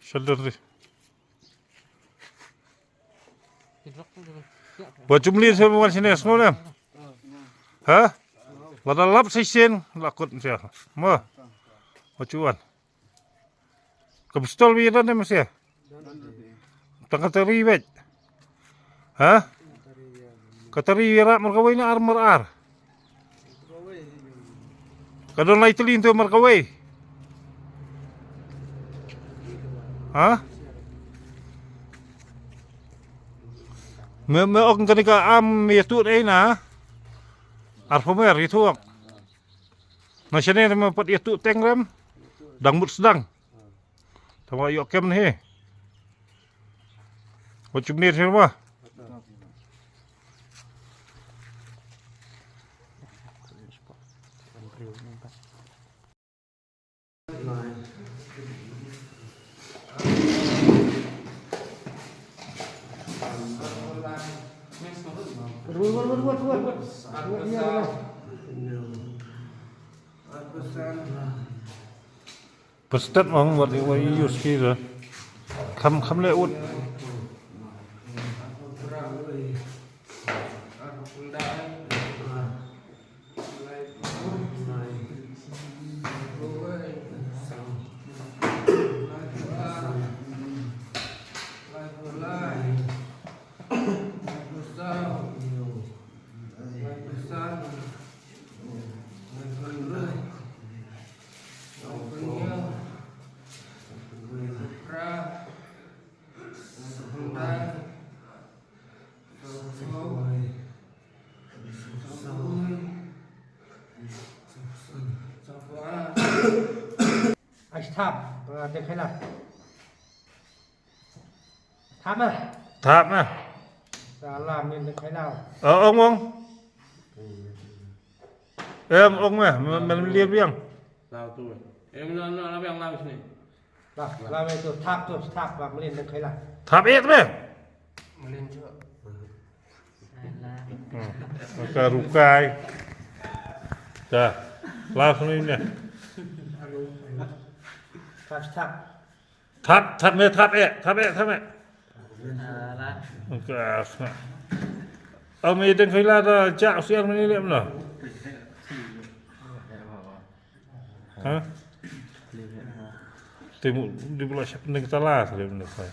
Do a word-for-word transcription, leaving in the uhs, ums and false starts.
Shalor di. Ba jumlin sa wan shane sngew ne. Ha? Lada lap shisien la kut sia. Mo. Ba juan. Ka pistol wi don ne sia. Tang ka tari wet. Ha? Ka tari wi rah markawei ne ar mar ar. Ka don lai tylli ntu markawei. Ha? Me me ong kane ka am me tu dei na. Ar phomer itu. Na shane me pat itu tengrem. Dang mut sdang. Tama ïoh kem ne he. Wat chum ne he ma. Pystet mong wat i wa i use ki da. Kham kham le ut. Ai thap, ah, deng khai la. Thap ma. Thap ma. Sa la min deng khai la. Ơ, ong ong. Em ong ma, ma, ma liep biang. Lao tu. Em na na na biang lao sini. Ba, ba me tu thap tu, thap ba melin dang kai la. Thap eh tu be. Melin tu. Hmm. Ka rukai. Ka. Lao sini ne. Thap, thap. Thap, thap me, thap eh, thap eh, thap eh. Ka. Au me dang kai la da ja usiar me ni le mno. Ha? Te mu di bula siap ning tala te ning kai.